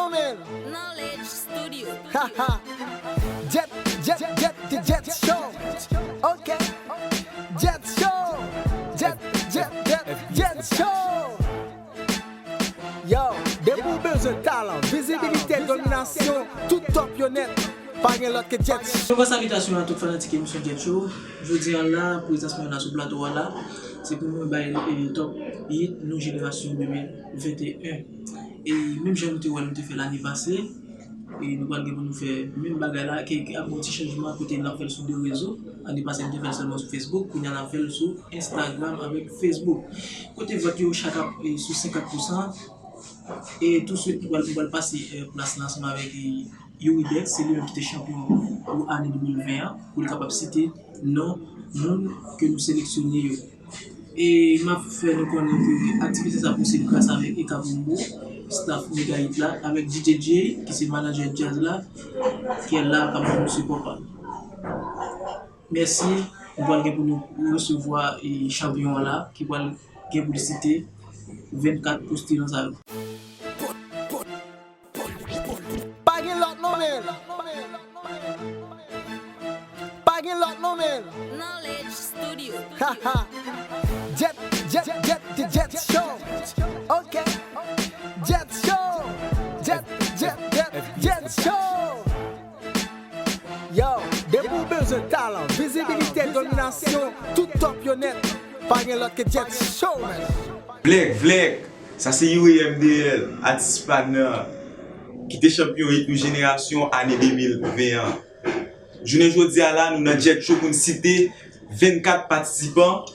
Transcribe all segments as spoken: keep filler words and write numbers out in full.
Knowledge Studio. Haha. Jet, Jet, Jet, Jet Show. Ok. Jet Show. Jet, Jet, Jet, Jet Show. Yo, depi w bezwen talan, vizibilite, dominasyon, tout top yo nèt, pa gen lòt ke Jet Show. Nouvo salitasyon a tout fanatik emisyon Jet Show. Jodi a la, prezans mwen la sou plato a la, se pou mwen bay, eh, top hit nou jenerasyon de mil venteyen. E menm jan nou te wè nou te fè lane pase, e nou pral gen pou nou fè menm bagay la, ke, ke ap gen yon ti chanjman kote n ap fè l sou de rezo. Lane pase nou te fè l sèlman sou Facebook, kounye a n ap fè l sou Instagram avèk Facebook. Kote vòt yo chak ap, e, sou senkant pousan. E touswit nou pral, nou pral pase, e, plas la ansanm avèk, e, Youri Dex, se li menm ki te chanpyon pou ane de mil ven an, pou li kapab site non moun ke nou seleksyone yo. E m ap fè nou konnen ke aktivite sa posib gras avèk Eka Combo, staff Mega Hit la, avèk D J J, ki se manajè djaz la, ki la k ap ban nou sipò pa l. Mèsi, nou pral gen pou nou resevwa, e, chanpyon an la, ki pral gen pou li site vennkat postilan sa yo. Pa gen lòt non men. Pa gen lòt non men. Knowledge Studio. Haha. Jet, Jet, Jet, Jet Show. Ok. Jet Show. Jet, Jet, Jet, Jet Show. Yo, depi w bezwen talan, vizibilite, dominasyon, tout top yo nèt, pa gen lòt ke Jet Show, man. Vlèk, vlèk, sa se Youri M D L, atis pa n nan, ki te chanpyon hit nou jenerasyon ane de mil ven an. Jounen jodi a la, nou nan Jet Show pou n site vennkat patisipan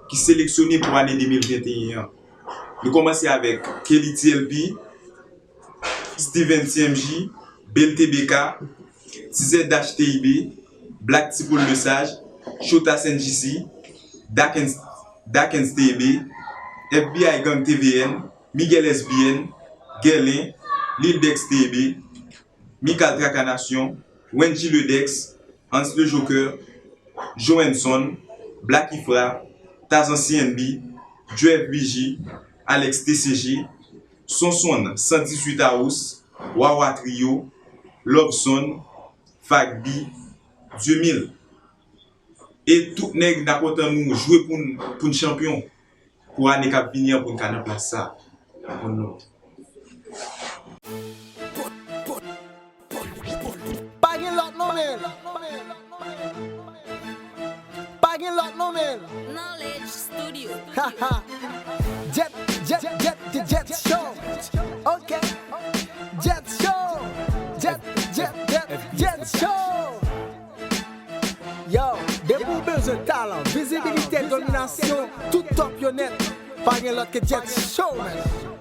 ki seleksyone pou ane de mil venteyen an. Nou kòmanse avèk Kelly T L P, Steven T M J, Bel T B K, T Z H T I B, Black T Paul Lesage, Shota Saint J C, Dakens, Dakens T B, F B I Gang T V N, Miguel S B N, Gèlen, Lil Dex T B, Mikal Traka Nasyon, Wendy Ledex, Hans le Joker, Joenson, Black Ifra, Tazan C N B, Joe F B G, Alex T C G, Sonson san dizuit House, Wawa Trio, Loveson, Fagby, Dieu Mil. E tout nèg n ap kontan nou jwe pou n, pou n chanpyon. Pou ane k ap vini an pou n ka nan plas sa. Pou nou. Pa gen lòt non men. Pa gen lòt non men. Knowledge Studio. Haha. Jet, Jet, Jet, Jet Show. Ok. Jet Show. Jet, Jet, Jet, Jet Show. Yo, depi w bezwen talan, vizibilite, dominasyon, tout top yo nèt, pa gen lòt ke Jet Show, man.